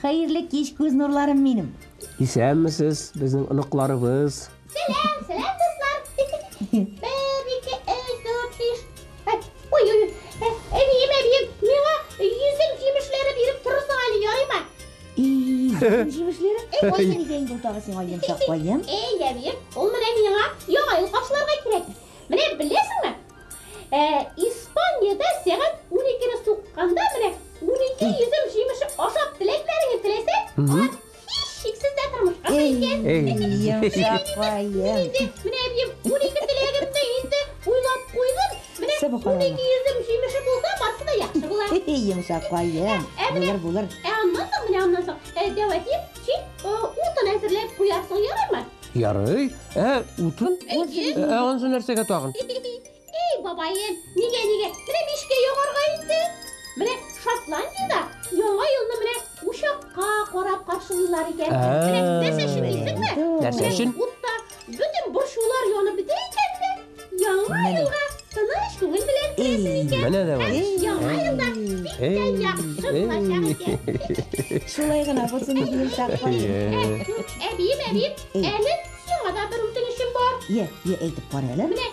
Хәерле кич, күз нурларым минем. Исәнмесез, безнең оныкларыбыз. Сәлам, сәлам, дуслар. Бер, ике, өч, дүрт, биш. Ой, ой, ой. Әбием, әбием, миңа йөзем җимешләре биреп торырсың әле, ярыймы? Йөзем җимешләре? Ой, нигә инде ул тагы сиңа йомшак каен? Эй, әбием, ул менә миңа Яңа ел каршыларга кирәк. Менә беләсеңме? Ә, Испаниядә сәгать 12-не сукканда менә 12 йөзем җимеше ашап теләкләреңне теләсәң, алар һичшиксез дә тормышка аша икән. Йомшак каен. Инде менә әбием 12 теләгемне инде уйлап куйдым. Менә 12 йөзем җимеше булса, барсы да яхшы була. Йомшак каен. Булыр, булыр. Ә аннан соң, менә аннан соң, дәү әтием, син утын әзерләп куярсың, ярыймы? Ярый. Ә, утын? Ә ансы нәрсәгә тагын? Эй, бабаем, нигә, нигә? Менә мичкә ягарга инде. Менә Шотландиядә Яңа елны менә учакка карап каршылыйлар икән. Менә нәрсә өчен дисеңме? Нәрсә өчен? Утта бөтен борчулар янып бетә икән дә, Яңа елга тыныч күңел белән керәсең икән. Менә дә бар. Яңа елда бик тә яхшы булачак икән. Шулай гына булсын инде, йомшак каен. Әбием, әбием, әле сиңа да бер үтенечем бар. Йә, йә, әйтеп кара әле. Менә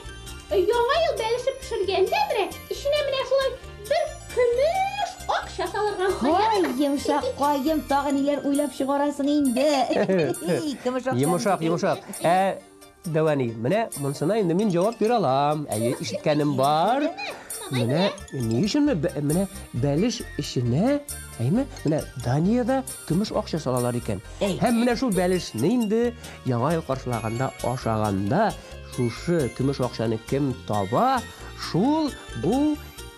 Яңа ел бәлеше пешергәндә менә эченә менә шулай бер көмеш акча салырга. Һай, йомшак каен, тагы ниләр уйлап чыгарасың инде. Көмеш акча. Йомшак, йомшак. Ә Дәү әни, менә монсына инде мин җавап бирә алам. Әйе, ишеткәнем бар. Менә ни өченме менә бәлеш эченә, әйме, менә Даниядә көмеш акча салалар икән. Һәм менә шул бәлешне инде Яңа ел каршылаганда ашаганда шушы көмеш акчаны кем таба, шул бу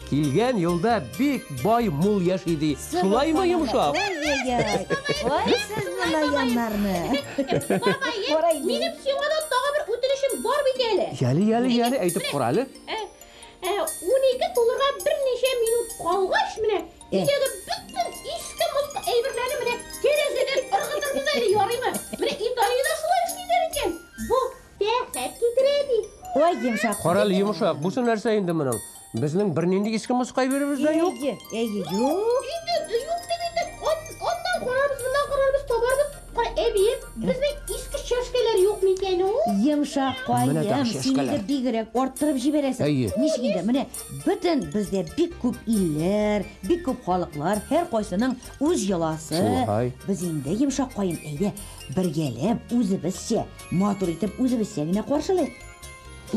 килгән елда бик бай мул яши ди. Шулаймы, йомшак? Ой-ой-ой. Ой, сезне наяннарны. Бабаем, минем сиңа да тагы бер үтенечем бар бит әле. Яле, яле, яле, әйтеп кара әле. 12 тулырга берничә минут калгач, менә өйдәге бөтен иске-москы әйберләрне менә тәрәзәдән ыргытырбыз әле, ярыймы? Менә Италиядә шулай эшлиләр икән. Бу бәхет китерә ди. Ой, йомшак. Кара әле, йомшак, бусы нәрсә инде моның? Безнең бернинди иске-москы әйберебез дә юк. Әйе, әйе, юк. Инде юк дип инде, аннан карарбыз, моннан карарбыз, табарбыз. Кара, әбием, безнең иске чәшкәләр юк микән ул? Йомшак Менә каен, тагы син чәшкәләр. инде бигрәк арттырып җибәрәсең. Әйе. Ничек инде, менә бөтен бездә бик күп илләр, бик күп халыклар, һәркайсының үз йоласы. Шулай. Без инде йомшак каен, әйдә, бергәләп үзебезчә, матур итеп үзебезчә генә каршылыйк.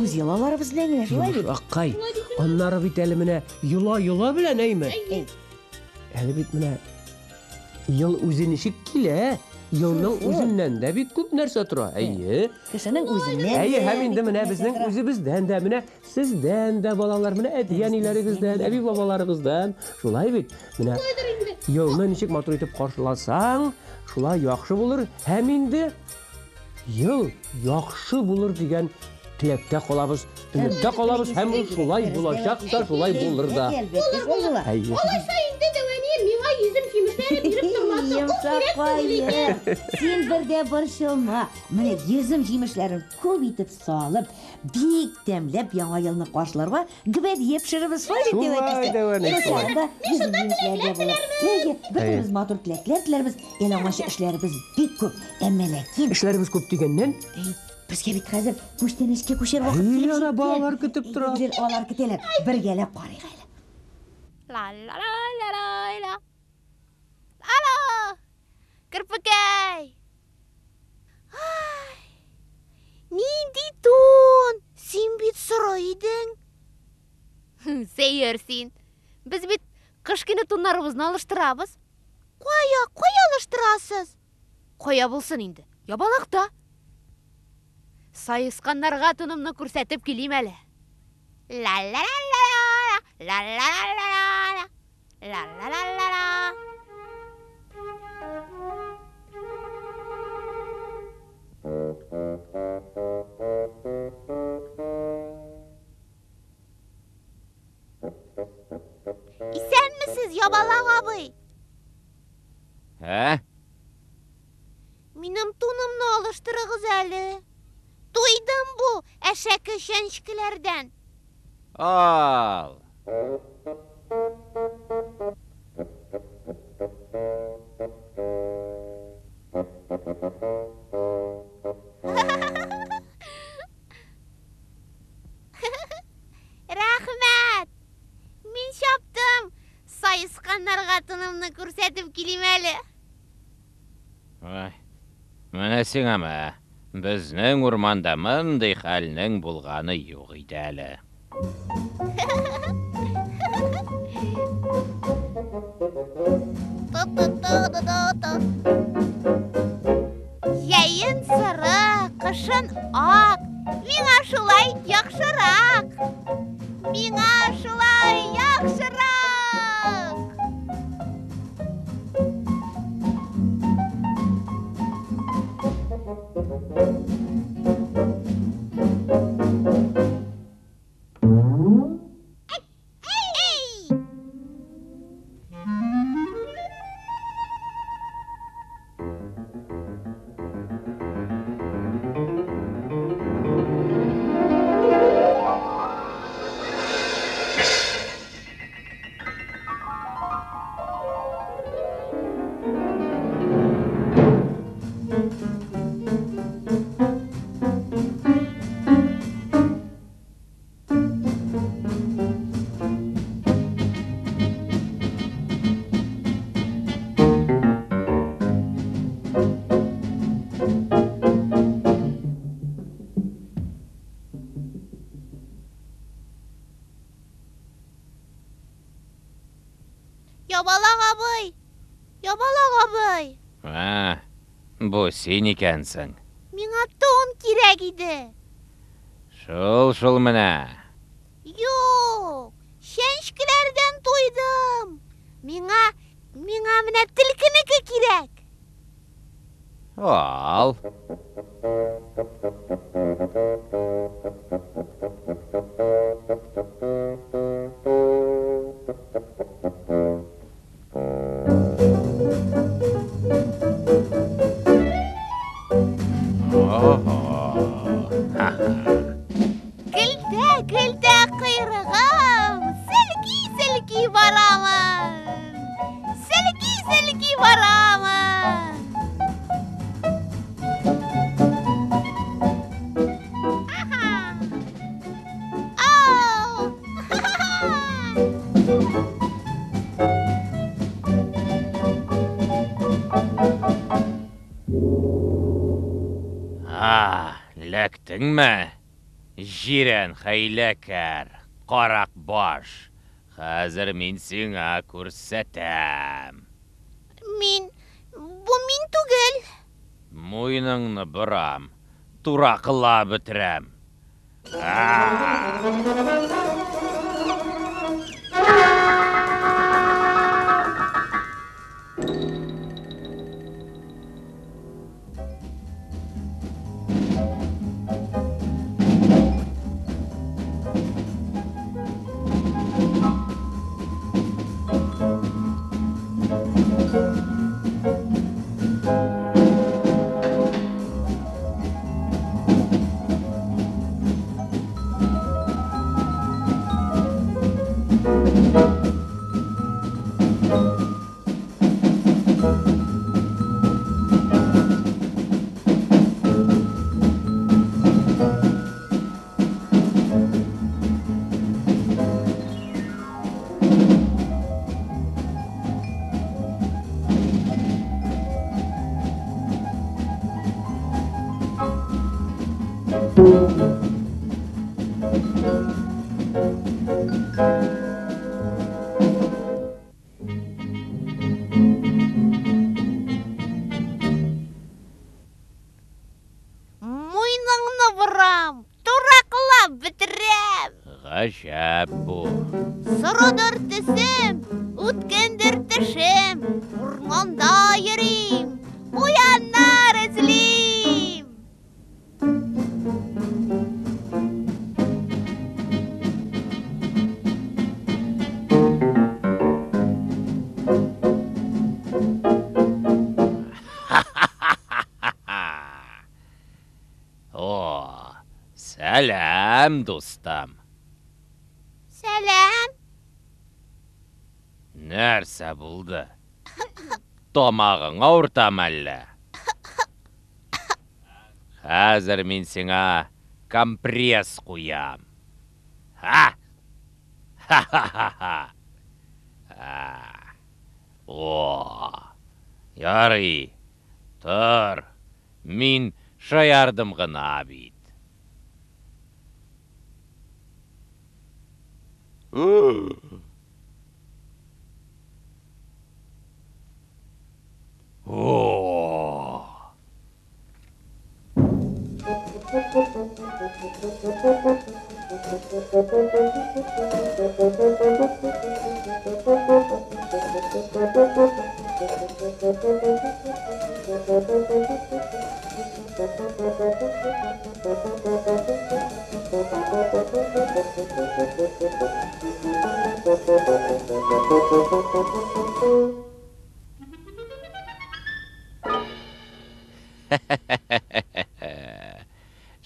Үз йолаларыбыз белән генә, шулай бит? Йомшаккай. Аннары бит әле менә йола-йола белән, әйме? Әй. Әле бит менә ел үзе ничек килә? Елның үзеннән дә бик күп нәрсә тора. Әйе. Кешенең үзеннән Әйе, дә һәм инде бик менә күп нәрсә безнең тора. үзебездән дә, менә сездән дә, балалар, менә әти-әниләрегездән, әби-бабаларыгыздан. Шулай бит. Менә елны ничек матур итеп каршыласаң, шулай яхшы булыр. Һәм инде ел яхшы булыр дигән теләктә калабыз, өметтә калабыз һәм ул шулай булачак та, шулай булыр да. Әлбәттә, шулай була. Әйе. Алайса инде дәү әнием миңа йөзем җимешләре биреп тормасын, ул кирәк түгел икән. Син бер дә борчылма. Менә йөзем җимешләрен күп итеп салып, бик тәмләп Яңа елны каршыларга гөбәдия пешерербез, шулай бит, дәү Шулай, әтисе? дәү әни, Шул шулай. чагында йөзем җимешләре дә булыр. Әйе, бөтенебез матур теләкләр теләрбез. Әле аңарчы эшләребез бик күп. Әмма ләкин Эшләребез күп дигәннән, Әй, безгә бит хәзер күчтәнәчкә күчәр вакыт Әй, килеп ана җиткән. балалар көтеп тора. Әй, алар көтәләр. Бергәләп карыйк әле. Ла ла ла ла ла ла. Алло! Керпекәй! Ай! Нинди тун? Син бит соры идең. Сәер син. Без бит кыш көне туннарыбызны алыштырабыз. Кая, кая алыштырасыз? Кая булсын инде? Ябалакта. Саесканнарга тунымны күрсәтеп килим әле. Ла ла ла ла ла ла ла ла ла ла ла ла ла. Исәнмесез, Ябалак абый. Ә? Минем тунымны алыштырыгыз әле. Туйдым бу әшәке чәнечкеләрдән. Ал. Рәхмәт! Мин чаптым. Саесканнарга тунымны күрсәтеп килим әле. Ой, менә сиңа мә. Безнең урманда мондый хәлнең булганы юк иде әле. Ту-ту-ту-ту-ту. Җәен соры, кышын ак. Миңа шулай яхшырак. Миңа шулай яхшырак. Эй! Ябалак абый! Ябалак абый! А, бу син икәнсең. Миңа тун кирәк иде. Шул шул менә. Юк, чәнечкеләрдән туйдым. Миңа, миңа менә төлкенеке кирәк. Ал. Ого. Көлтә, көлтә койрыгым, селки-селки барамын. Селки-селки барамын. Аха. Ау! А, эләктеңме? Җирән хәйләкәр, карак баш. Хәзер мин сиңа күрсәтәм. Мин, бу мин түгел. Муеныңны борам, тураклап бетерәм. Муеныңны борам, тураклап бетерәм. Гаҗәп бу. Сорыдыр төсем, үткендер тешем. Урманда йөрим, куяннар эзлим. О, сәлам, дустым. Сәлам. Нәрсә булды? Тамагың авыртамы әллә? Хәзер мин сиңа компресс куям. Ха! Ха-ха-ха-ха! О! Ярый, тор, мин шаярдым гына бит. О!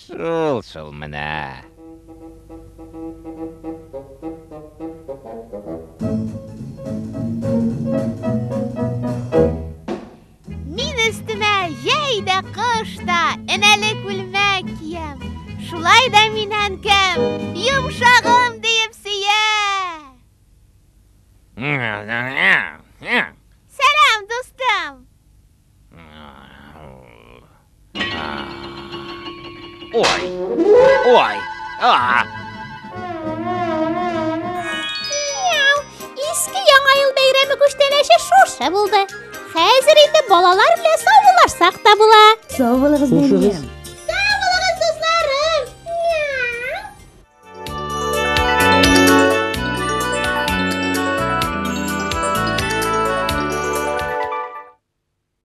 Шул шул менә. Мин өстемә җәй дә, кыш та энәле күлмәк киям. Шулай да мин әнкәм йомшагым диеп сөя. Сәлам, дустым. Ой! Ой! А! Мяу! Иске Яңа ел бәйрәме күчтәнәче шушы булды. Хәзер инде балалар белән саубуллашсак та була. Сау булыгыз, Хушыгыз. нәнием.